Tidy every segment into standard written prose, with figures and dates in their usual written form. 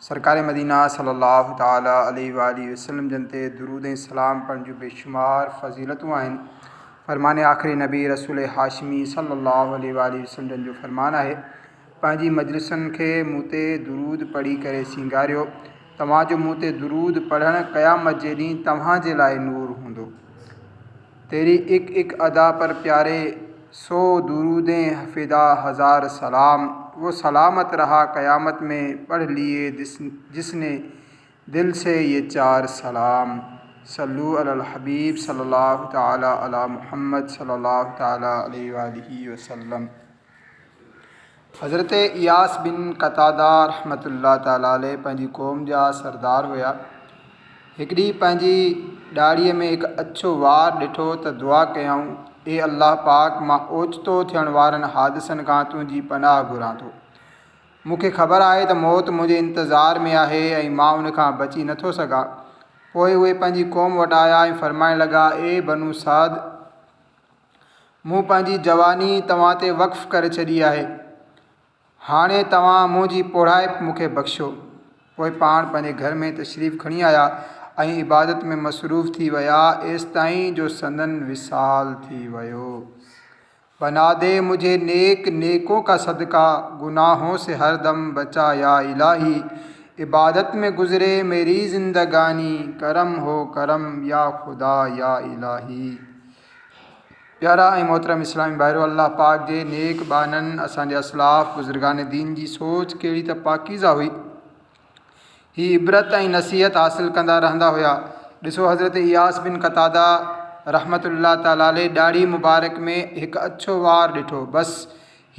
سرڪار مدينه صلي الله تعالٰي عليه واٰله وسلم جن تي درود ۽ سلام پڙهڻ جون بيشمار فضيلتون آهن. فرمان آخري نبي رسول هاشمي صلي الله عليه واٰله وسلم جن جو فرمان آهي، پنهنجي مجلسن کي مون تي درود پڙهي ڪري سينگاريو، توهان جو مون تي درود پڙهڻ قيامت جي ڏينهن توهان جي لاء نور هوندو. تيري اڪ اڪ ادا پر پياري سو درودين فدا هزار سلام وہ سلامت رها قيامت ۾ پڙھ ليئي جس ني دل سي يه چار سلام صلو علی الحبيب صلي الله تعالي علي محمد صلي الله تعالي عليه واله وسلم. حضرت اياس بن قتاده رحمة الله تعالٰي عليه پنهنجي قوم جا سردار هيا. هڪ ڏينهن پنهنجي ڏاڙهيء ۾ هڪ اڇو وار ڏٺو ته دعا ڪيائون، اي الله پاڪ! مان اوچتو ٿيڻ وارن حادثن کان تنهنجي پناهه گهران ٿو. مون کي خبر آهي ته موت منهنجي انتظار ۾ آهي ۽ مان ان کان بچي نه ٿو سگهان. پوء اهي پنهنجي قوم وٽ آيا ۽ فرمائڻ لڳا، اي بنو سعد! مون پنهنجي جواني توهان تي وقف ڪري ڇڏي آهي، هاڻي توهان منهنجي پوڙهائپ مون کي بخشيو. پوء پاڻ پنهنجي گهر ۾ تشريف کڻي آيا ۽ عبادت ۾ مصروف ٿي ويا، ايستائين جو سندن وصال ٿي ويو. بنا the مجهي نيڪ نيڪون ڪا صدقه، گناهون سي هر دم بچا يا الٰهي، عبادت ۾ گذري ميري زندگاني، ڪرم هو ڪرم يا خدا يا الٰهي. پيارا ۽ محترم اسلامي ڀائرو! الله پاڪ جي نيڪ ٻانهن اسان جي اسلاف بزرگان دين جي سوچ ڪهڙي ته پاڪيزه هئي. هي عبرت ۽ نصيحت حاصل ڪندا رهندا هيا. ڏسو حضرت اياس بن قتاده رحمة الله تعالٰي عليه ڏاڙهي مبارڪ ۾ هڪ اڇو وار ڏٺو بس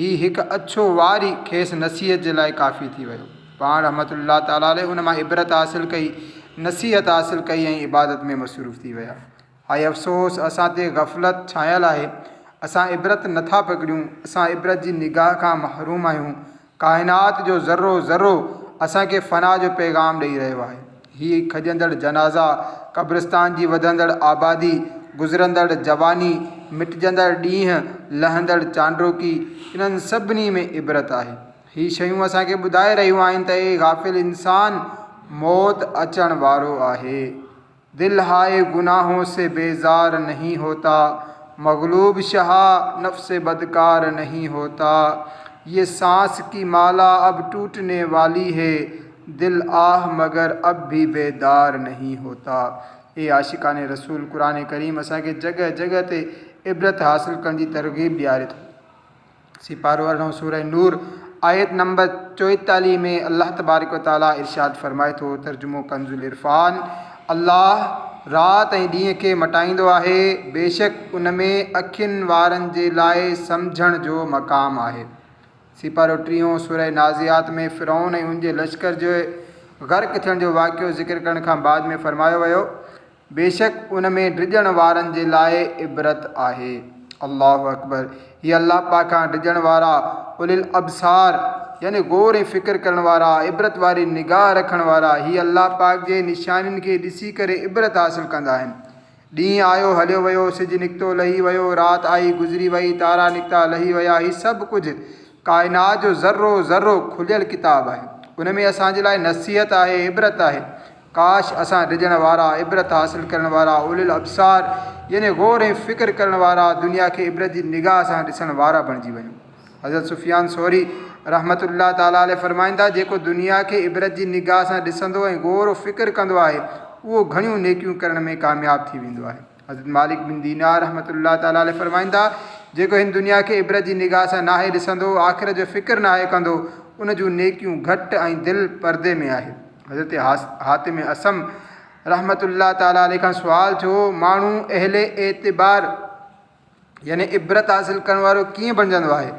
هي هڪ اڇو وار ئي کيس نصيحت جي لاء ڪافي ٿي ويو. پاڻ رحمة الله تعالٰي عليه ان مان عبرت حاصل ڪئي، نصيحت حاصل ڪئي ۽ عبادت ۾ مصروف ٿي ويا. هاء افسوس! اسان تي غفلت ڇانيل آهي، اسان عبرت نه ٿا پڪڙيون، اسان عبرت جي نگاهه کان محروم آهيون، ڪائنات جو ذرو ذرو اسان کي فنا جو پيغام ڏئي رهيو آهي. هي کڄندڙ جنازا، قبرستان جي وڌندڙ آبادي، گذرندڙ جواني، مٽجندڙ ڏينهن، لهندڙ چانڊوڪي، انهن سڀني ۾ عبرت آهي. هي شيون اسان کي ٻڌائي رهيون آهن ته اي غافل انسان! موت اچڻ وارو آهي. دل هاء گناهون سي بيزار نهين هوتا مغلوب شها نفس بدڪار نهين هوتا يه سانس ڪي مالا اب ٽوٽني والي هي دل آه مگر اب ڀي بيدار نهين هوتا اي عاشقان رسول قرآن ڪريم اسان کي جڳهه جڳهه تي عبرت حاصل ڪرڻ جي ترغيب ڏياري ٿو. سيپارو ارڙهون سورة نور آيت نمبر 44 ۾ الله تبارڪ و تعالي ارشاد فرمائي ٿو، ترجمو ڪنز العرفان، الله رات ۽ ڏينهن کي مٽائيندو آهي، بيشڪ ان ۾ اکين وارن جي لاء سمجهڻ جو مقام آهي. سيپارو ٽيهون سورة نازعات ۾ فرعون ۽ ان جي لشڪر جي غرق ٿيڻ جو واقعو ذڪر ڪرڻ کان بعد ۾ فرمايو ويو، بيشڪ ان ۾ ڊڄڻ وارن جي لاء عبرت آهي. الله اڪبر! هي الله پاڪ کان ڊڄڻ وارا، اولي الابصار، يعني غور ۽ فڪر ڪرڻ وارا، عبرت واري نگاهه رکڻ وارا، هي الله پاڪ جي نشانين کي ڏسي ڪري عبرت حاصل ڪندا آهن. ڏينهن آيو هليو ويو، سج نڪتو لهي ويو، رات آئي گذري وئي، تارا نڪتا لهي ويا، هي سڀ ڪجهه ڪائنات جو ذرو ذرو کليل ڪتاب آهي. ان ۾ اسان جي لاء نصيحت آهي، عبرت آهي. ڪاش اسان ڊڄڻ وارا، عبرت حاصل ڪرڻ وارا، اولي الابصار يعني غور ۽ فڪر ڪرڻ وارا، دنيا کي عبرت جي نگاهه سان ڏسڻ وارا بڻجي وڃون. حضرت سفيان ثوري رحمة الله تعالٰي عليه فرمائن ٿا، جيڪو دنيا کي عبرت جي نگاهه سان ڏسندو ۽ غور و فڪر ڪندو آهي، اهو گهڻيون نيڪيون ڪرڻ ۾ ڪامياب ٿي ويندو آهي. حضرت مالڪ بن دينار رحمة الله تعالٰي عليه فرمائن ٿا، جيڪو هن دنيا کي عبرت جي نگاهه سان ناهي ڏسندو، آخرت جو فڪر ناهي ڪندو، ان جون نيڪيون گهٽ ۽ دل پردي ۾ آهي. حضرت حاتم اصم رحمة الله تعالٰي عليه کان سوال ٿيو، ماڻهو اهل اعتبار يعني عبرت حاصل ڪرڻ وارو ڪيئن بڻجندو آهي؟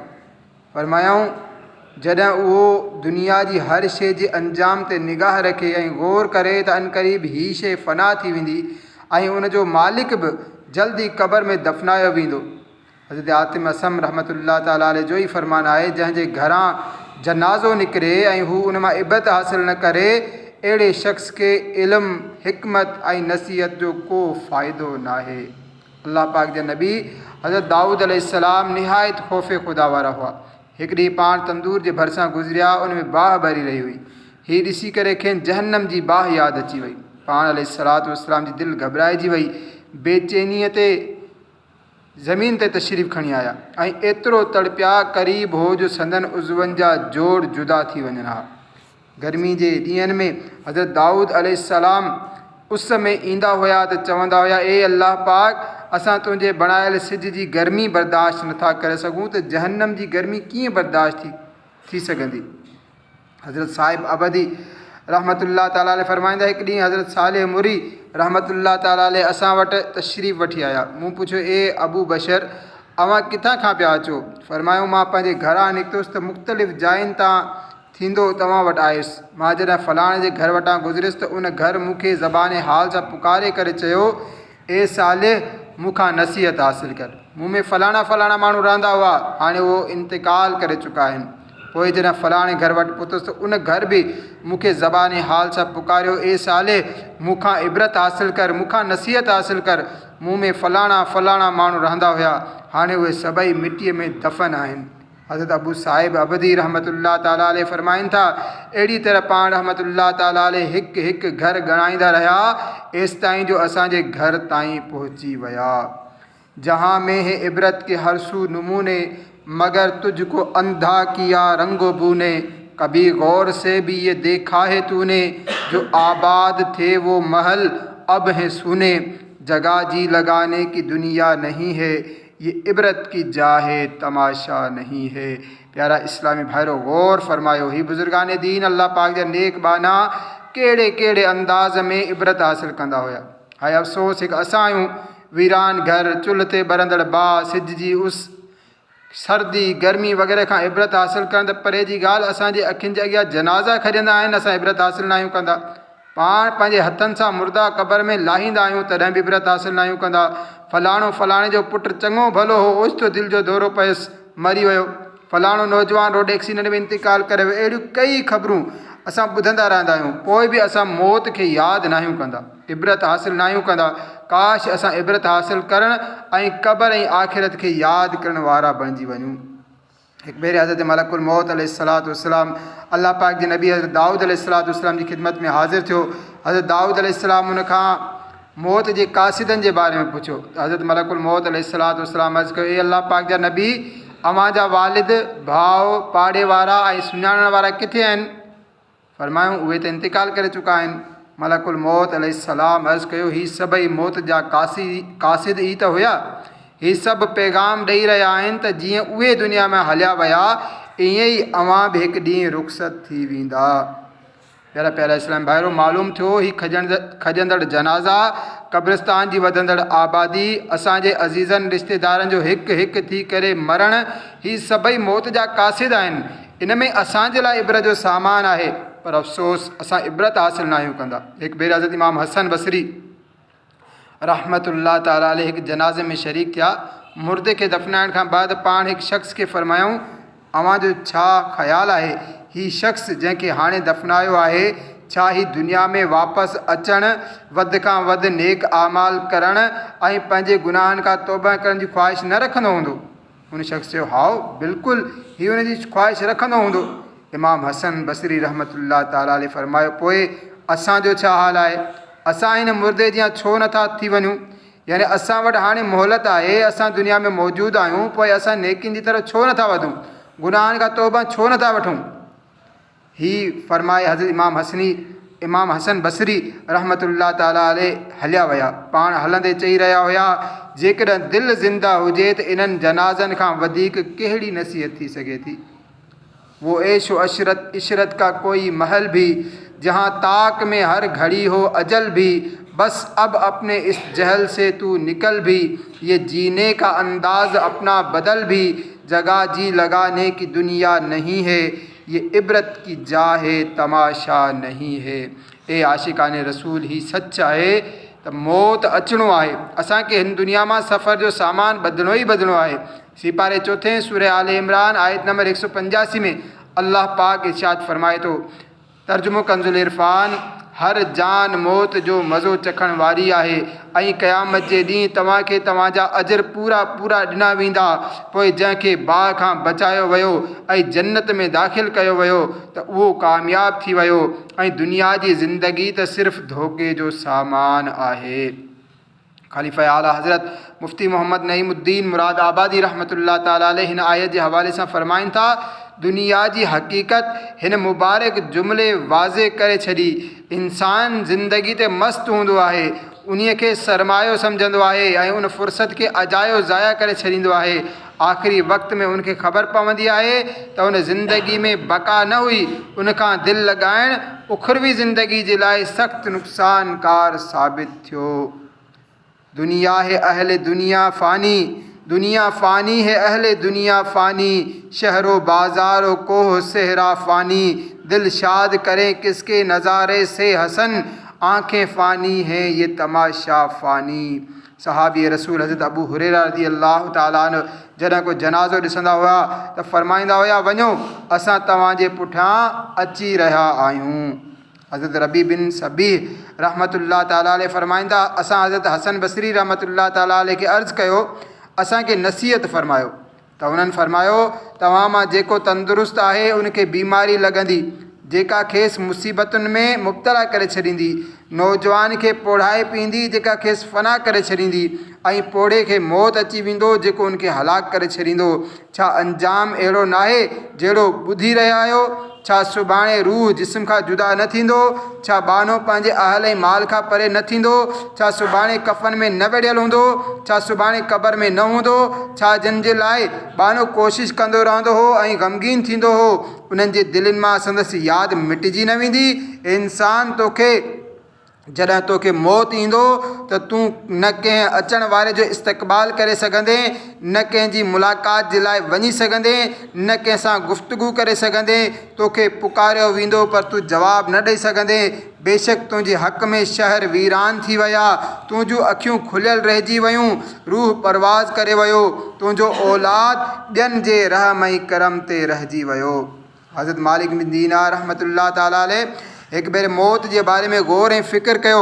فرمايائون، جڏهن اهو دنيا جي هر شيء جي انجام تي نگاهه رکي ۽ غور ڪري ته عنقريب هي شيء فنا ٿي ويندي ۽ ان جو مالڪ به جلد ئي قبر ۾ دفنايو ويندو. حضرت حاتم اصم رحمة الله تعالٰي عليه جو ئي فرمان آهي، جنهن جي گهران جنازو نڪري ۽ هو ان مان عبرت حاصل نه ڪري، اهڙي شخص کي علم، حڪمت ۽ نصيحت جو ڪو فائدو ناهي. الله پاڪ جا نبي حضرت دائود عليه السلام نهايت خوف خدا وارا هئا. هڪ ڏينهن پاڻ تندور جي ڀرسان گذريا، ان ۾ باهه ٻري رهي هئي. هي ڏسي ڪري کين جهنم جي باهه ياد اچي وئي. پاڻ عليه الصلوة والسلام جي دل گهٻرائجي وئي. بيچينيء تي زمين تي تشريف کڻي آيا ۽ ايترو تڙپيا قريب هو جو سندن عضون جا جوڙ جدا ٿي وڃن ها. گرمي جي ڏينهن ۾ حضرت دائود عليه السلام اس ۾ ايندا هيا ته چوندا هيا اي الله پاڪ اسان تنهنجي بڻايل سج جي گرمي برداشت نٿا ڪري سگهون ته جهنم جي گرمي ڪيئن برداشت ٿي سگهندي. حضرت صاحب ابدي رحمة الله تعالٰي عليه فرمائيندا هڪ ڏينهن حضرت صالح مري رحمة الله تعالٰي عليه اسان وٽ تشريف وٺي آيا مون پڇيو اي ابو بشر اوهان ڪٿان کان پيا اچو فرمايو مان پنهنجي گهران نڪتس ته مختلف جاين تان ٿيندو توهان وٽ آيس مان جڏهن فلاڻي جي گهر وٽان گذريس ته ان گهر مون کي زبان حال سان پڪاري ڪري چيو اي صالح مون کان نصيحت حاصل ڪر. مون ۾ فلاڻا فلاڻا ماڻهو رهندا هئا، هاڻي اهو انتقال ڪري چڪا آهن. پوء جڏهن فلاڻي گهر وٽ پهتس ته ان گهر به مون کي زبان حال سان پڪاريو، اي صالح! مون کان عبرت حاصل ڪر، مون کان نصيحت حاصل ڪر. مون ۾ فلاڻا فلاڻا ماڻهو رهندا هيا، هاڻي اهي سڀئي مٽيء ۾ دفن آهن. حضرت ابو صاحب عبدي رحمة الله تعالٰي عليه فرمائن ٿا، اهڙي طرح پاڻ رحمة الله تعالٰي عليه هڪ هڪ گهر ڳڻائيندا رهيا ايستائين جو اسان جي گهر تائين پهچي ويا. جهان ۾ هي عبرت ڪي هر سو نموني مگر تجھ ڪو انڌا ڪيا رنگ و بو ني ڪڀي غور سي ڀي يه ديکا هي تو ني جو آباد ٿي وو محل اب هين سوني جگه جي لگاني ڪي دنيا نهين هي يه عبرت ڪي جا هي تماشا نهين هي پيارا اسلامي ڀائرو غور فرمايو هي بزرگان دين الله پاڪ جا نيڪ ٻانها ڪهڙي ڪهڙي انداز ۾ عبرت حاصل ڪندا هيا هاء افسوس هڪ اسان آهيون ويران گهر چلهه تي ٻرندڙ باهه سج جي اس سردي گرمي وغيره کان عبرت حاصل ڪرڻ ته پري جي ڳالهه اسان جي اکين جي اڳيان جنازا کڄندا آهن اسان عبرت حاصل ناهيون ڪندا پاڻ پنهنجي هٿن سان مردا قبر ۾ لاهيندا آهيون تڏهن به عبرت حاصل ناهيون ڪندا. فلاڻو فلاڻي جو پٽ چڱو ڀلو هو اوچتو دل جو دورو پيس مري ويو. فلاڻو نوجوان روڊ ايڪسيڊنٽ ۾ انتقال ڪري ويو. اهڙيون ڪيئي خبرون اسان ٻڌندا رهندا آهيون پوء به اسان موت کي ياد ناهيون ڪندا. عبرت حاصل ناهيون ڪندا. ڪاش اسان عبرت حاصل ڪرڻ ۽ قبر ۽ آخرت کي ياد ڪرڻ وارا بڻجي وڃون. هڪ ڀيري حضرت ملڪ الموت عليه الصلوة والسلام الله پاڪ جي نبي حضرت دائود عليه الصلوة والسلام جي خدمت ۾ حاضر ٿيو. حضرت دائود عليه السلام ان کان موت جي قاصدن جي باري ۾ پڇيو ته حضرت ملڪ الموت عليه الصلوة والسلام عرض ڪيو اي الله پاڪ جا نبي اوهان جا والد، ڀاء، پاڙي وارا ۽ سڃاڻڻ وارا ڪٿي آهن؟ فرمايائون، اهي ته انتقال ڪري چڪا آهن. ملڪ الموت عليه السلام عرض ڪيو، هي سڀئي موت جا قاصد ئي ته هيا. هي سڀ پيغام ڏئي رهيا آهن ته جيئن اهي دنيا مان هليا ويا، ائين ئي اوهان به هڪ ڏينهن رخصت ٿي ويندا. پيارا پيارا اسلامي ڀائرو! معلوم ٿيو هي کڄندڙ جنازا، قبرستان جي وڌندڙ آبادي، اسان جي عزيزن رشتيدارن جو هڪ هڪ ٿي ڪري مرڻ، هي سڀئي موت جا قاصد آهن. ان ۾ اسان جي لاء عبرت جو سامان آهي پر افسوس اسان عبرت حاصل ناهيون ڪندا. هڪ ڀيري حضرت امام حسن بصري رحمة الله تعالٰي عليه هڪ جنازي ۾ شريڪ ٿيا. مردي کي دفنائڻ کان بعد پاڻ هڪ شخص کي فرمايائون، اوهان جو ڇا خيال آهي، هي شخص جنهن کي هاڻي دفنايو آهي، ڇا هي دنيا ۾ واپس اچڻ، وڌ کان وڌ نيڪ اعمال ڪرڻ ۽ پنهنجي گناهن کان توبه ڪرڻ جي خواهش نه رکندو هوندو؟ ان شخص چيو، هائو، بلڪل هي ان جي خواهش رکندو هوندو. امام حسن بصري رحمة الله تعالٰي عليه فرمايو، پوء اسان جو ڇا حال آهي؟ اسان هن مردي جيان ڇو نه ٿا ٿي وڃون؟ يعني اسان وٽ هاڻي مهلت آهي، اسان دنيا ۾ موجود آهيون، پوء اسان نيڪين جي طرف ڇو نه ٿا وڌون؟ گناهن کان توبه ڇو نه ٿا وٺون؟ هي فرمائي حضرت امام حسني، امام حسن بصري رحمة الله تعالٰي عليه هليا ويا. پاڻ هلندي چئي رهيا هيا، جيڪڏهن دل زنده هجي ته انهن جنازن کان وڌيڪ ڪهڙي نصيحت ٿي سگهي ٿي؟ وو عيش و عشرت عشرت کا ڪوئي محل ڀي، جهان طاق ۾ هر گهڙي هو اجل ڀي، بس اب اپني اس جهل سي تو نڪل ڀي، يه جيني کا انداز اپنا بدل ڀي، جگه جي لگاني ڪي دنيا نهين هي، يه عبرت ڪي جا هي تماشا نهين هي. اي عاشقان رسول هي سچ آهي ته موت اچڻو آهي اسان کي هن دنيا مان سفر جو سامان ٻڌڻو ئي ٻڌڻو آهي. سيپاري چوٿين سوره آل عمران آيت نمبر 185 ۾ الله پاڪ ارشاد فرمائي ٿو. ترجمو ڪنز العرفان، هر جان موت جو مزو چکڻ واري آهي ۽ قيامت جي ڏينهن توهان کي توهان جا اجر پورا پورا ڏنا ويندا. پوء جنهن کي باهه کان بچايو ويو ۽ جنت ۾ داخل ڪيو ويو ته اهو ڪامياب ٿي ويو ۽ دنيا جي زندگي ته صرف ڌوڪي جو سامان آهي. خليفه اعليٰ حضرت مفتي محمد نعيم الدين مراد آبادي رحمة الله تعالٰي عليه هن آيت جي حوالي سان فرمائن ٿا، دنيا جي حقيقت هن مبارڪ جملي واضح ڪري ڇڏي، انسان زندگي تي مست هوندو آهي، انهيء کي سرمايو سمجهندو آهي ۽ ان فرصت کي اجايو ضايع ڪري ڇڏيندو آهي، آخري وقت ۾ ان کي خبر پوندي آهي ته ان زندگي ۾ بقا نه هئي، ان کان دل لڳائڻ اخروي زندگي جي لاء سخت نقصانڪار ثابت ٿيو. دنيا هي اهل دنيا فاني، دنيا فاني هي اهل دنيا فاني، شهر و بازار و ڪوه صحرا فاني، دل شاد ڪرين ڪس ڪي نظاري سي حسن، آنکين فاني هين يه تماشا فاني. صحابي رسول حضرت ابو هريره رضي الله تعالٰي عنه جڏهن ڪو جنازو ڏسندا هيا ته فرمائيندا هيا وڃو اسان توهان جي پٺيان اچي رهيا آهيون. حضرت ربيع بن صبيح رحمة الله تعالٰي عليه فرمائن ٿا، اسان حضرت حسن بصري رحمة الله تعالٰي عليه کي عرض ڪيو، اسان کي نصيحت فرمايو ته انهن فرمايو، توهان مان جيڪو تندرست آهي ان کي بيماري لڳندي، جيڪا کيس مصيبتن ۾ مبتلا ڪري ڇڏيندي، نوجوان کي پوڙهائپ ايندي جيڪا کيس فنا ڪري ڇڏيندي ۽ پوڙهي کي موت اچي ويندو جيڪو ان کي هلاڪ ڪري ڇڏيندو. ڇا انجام اهڙو ناهي جهڙو ٻڌي رهيا آهيو؟ ڇا سڀاڻي روح جسم کان جدا نه ٿيندو؟ ڇا ٻانهو پنهنجي اهل ۽ مال کان پري نه ٿيندو؟ ڇا سڀاڻي ڪفن ۾ نه ويڙهيل هوندو؟ ڇا سڀاڻي قبر ۾ نه هوندو؟ ڇا جن جي لاء ٻانهو ڪوشش ڪندو رهندو هو ۽ غمگين ٿيندو هو، انهن جي دلين مان سندس ياد مٽجي نه ويندي؟ اي انسان! توکي. جڏهن توکي موت ايندو ته تون نه ڪنهن اچڻ واري جو استقبال ڪري سگهندين، نه ڪنهن جي ملاقات جي لاء وڃي سگهندين، نه ڪنهن سان گفتگو ڪري سگهندين، توکي پڪاريو ويندو پر تون جواب نه ڏئي سگهندين، بيشڪ تنهنجي حق ۾ شهر ويران ٿي ويا، تنهنجون اکيون کليل رهجي ويون، روح پرواز ڪري ويو، تنهنجو اولاد ٻين جي رحم ۽ ڪرم تي رهجي ويو. حضرت مالڪ بن دينار رحمة الله تعالٰي عليه هڪ ڀيري موت جي باري ۾ غور ۽ فڪر ڪيو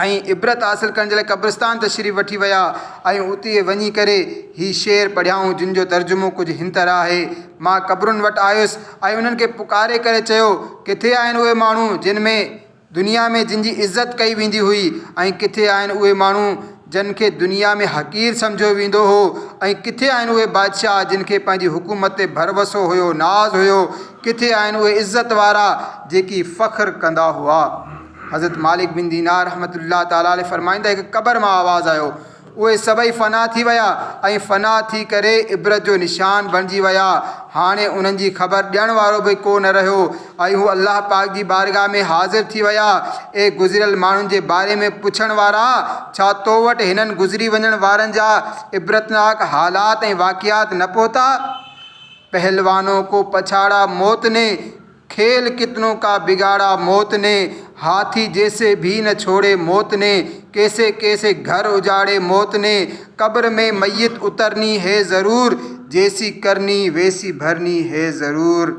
۽ عبرت حاصل ڪرڻ جي لاء قبرستان تشريف وٺي ويا ۽ اتي وڃي ڪري هي شعر پڙهيائون جن جو ترجمو ڪجهه هن طرح آهي مان قبرن وٽ آيس ۽ انهن کي پڪاري ڪري چيو ڪٿي آهن اهي ماڻهو جن ۾ دنيا ۾ جن جي عزت ڪئي ويندي هئي ۽ ڪٿي آهن اهي ماڻهو جن کي دنيا ۾ حقير سمجهيو ويندو هو ۽ ڪٿي آهن اهي بادشاهه جن کي پنهنجي حڪومت تي ڀروسو هيو، ناز هيو، ڪٿي آهن اهي عزت وارا جيڪي فخر ڪندا هئا. حضرت مالڪ بن دينار رحمة الله تعالٰي عليه فرمائن ٿا هڪ قبر مان آواز آيو اهي سڀئي فنا ٿي ويا ۽ فنا ٿي ڪري عبرت جو نشان بڻجي ويا. هاڻي انهن جي خبر ڏيڻ وارو به ڪو نه رهيو ۽ هو الله پاڪ جي بارگاهه ۾ حاضر ٿي ويا. اي گذريل ماڻهن جي باري ۾ پڇڻ وارا! ڇا تو وٽ هنن گذري وڃڻ وارن جا عبرتناڪ حالات ۽ واقعات نه پهتا؟ پهلوانون ڪو پڇاڙا موت ني، کيل ڪتنون ڪا بگاڙا موت ني، هاٿي جيسي ڀي نه ڇوڙي موت ني، ڪيسي ڪيسي گهر اجاڙي موت ني، قبر ۾ ميت اترني هي ضرور، جيسي ڪرني ويسي ڀرني هي ضرور.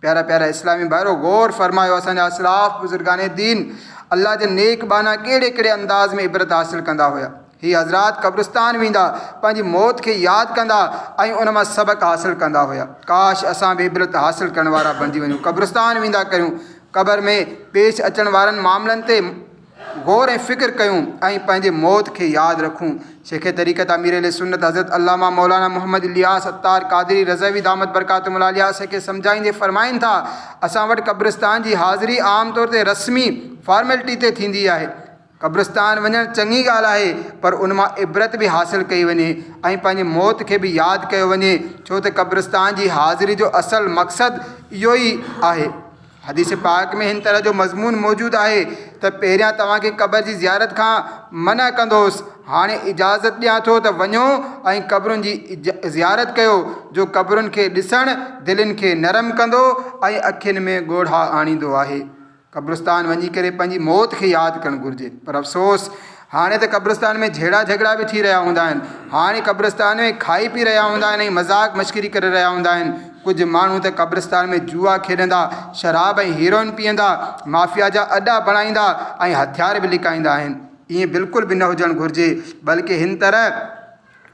پيارا پيارا اسلامي ڀائرو غور فرمايو اسان جا اسلاف بزرگان دين الله جا نيڪ ٻانها ڪهڙي ڪهڙي انداز ۾ عبرت حاصل ڪندا هيا. هي حضرات قبرستان ويندا، پنهنجي موت کي ياد ڪندا ۽ ان مان سبق حاصل ڪندا هيا. ڪاش اسان به عبرت حاصل ڪرڻ وارا بڻجي وڃون. قبرستان ويندا ڪريون، قبر ۾ پيش اچڻ وارن معاملن تي غور ۽ فڪر ڪيون ۽ پنهنجي موت کي ياد رکون. شيخ طريقت امير اهل سنت حضرت علامه مولانا محمد الياس عطار قادري رضوي دامت برڪاتهم العاليه اسان کي سمجهائيندي فرمائن ٿا، اسان وٽ قبرستان جي حاضري عام طور تي رسمي، Formality، تي ٿيندي آهي. قبرستان وڃڻ چڱي ڳالهه آهي پر ان مان عبرت به حاصل ڪئي وڃي ۽ پنهنجي موت کي به ياد ڪيو وڃي ڇو ته قبرستان جي حاضري جو اصل مقصد اهو ئي آهي. حديث پاڪ ۾ هن طرح جو مضمون موجود آهي ته پهريان توهان کي قبر جي زيارت کان منع ڪندو هوس هاڻي اجازت ڏيان ٿو ته وڃو ۽ قبرن جي زيارت ڪيو جو قبرن کي ڏسڻ دلين کي نرم ڪندو ۽ اکين ۾ ڳوڙها آڻيندو آهي. قبرستان وڃي ڪري پنهنجي موت کي ياد ڪرڻ گهرجي پر افسوس هاڻي ته قبرستان ۾ جهيڙا جهڳڙا به ٿي رهيا هوندا آهن هاڻي قبرستان ۾ کائي پي رهيا هوندا آهن ۽ مذاق مشڪري ڪري رهيا هوندا آهن ڪجهه ماڻهو ته قبرستان ۾ جوا کيڏندا، شراب ۽ هيروئن پيئندا، مافيا جا اڏا بڻائيندا ۽ هٿيار به لڪائيندا آهن. ائين بلڪل به نه هجڻ گهرجي، بلڪه هن طرح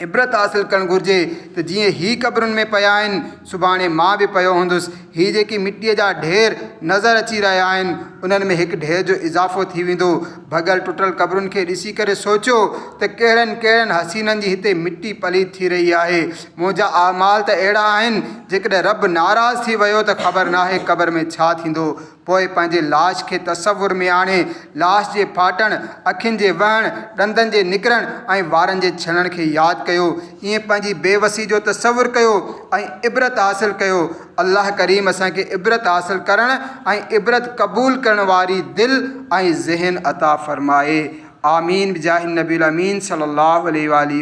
عبرت حاصل ڪرڻ گهرجي ته جيئن هي قبرن ۾ پيا آهن، سڀاڻي مان به پيو هوندس. هي جيڪي مٽيء جا ڍير نظر اچي رهيا آهن، انهن ۾ هڪ ڍير جو اضافو ٿي ويندو. ڀڳل ٽٽل قبرن کي ڏسي ڪري سوچيو ته ڪهڙن ڪهڙن حسينن جي هتي مٽي پليت ٿي رهي آهي. منهنجا اعمال ته اهڙا آهن، جيڪڏهن رب ناراض ٿي ويو ته خبر ناهي قبر ۾ ڇا ٿيندو. پوء پنهنجي لاش کي تصور ۾ آڻي، لاش جي ڦاٽڻ، اکين جي وهڻ، ڏندن جي نڪرڻ ۽ وارن جي ڇڻڻ کي ياد ڪيو. ائين پنهنجي بي وسي جو تصور ڪيو ۽ عبرت حاصل ڪيو. الله ڪريم اسان کي عبرت حاصل ڪرڻ ۽ عبرت قبول ڪرڻ واري دل ۽ ذهن عطا فرمائي. آمين بجاه النبي الامين صلي الله عليه واٰله.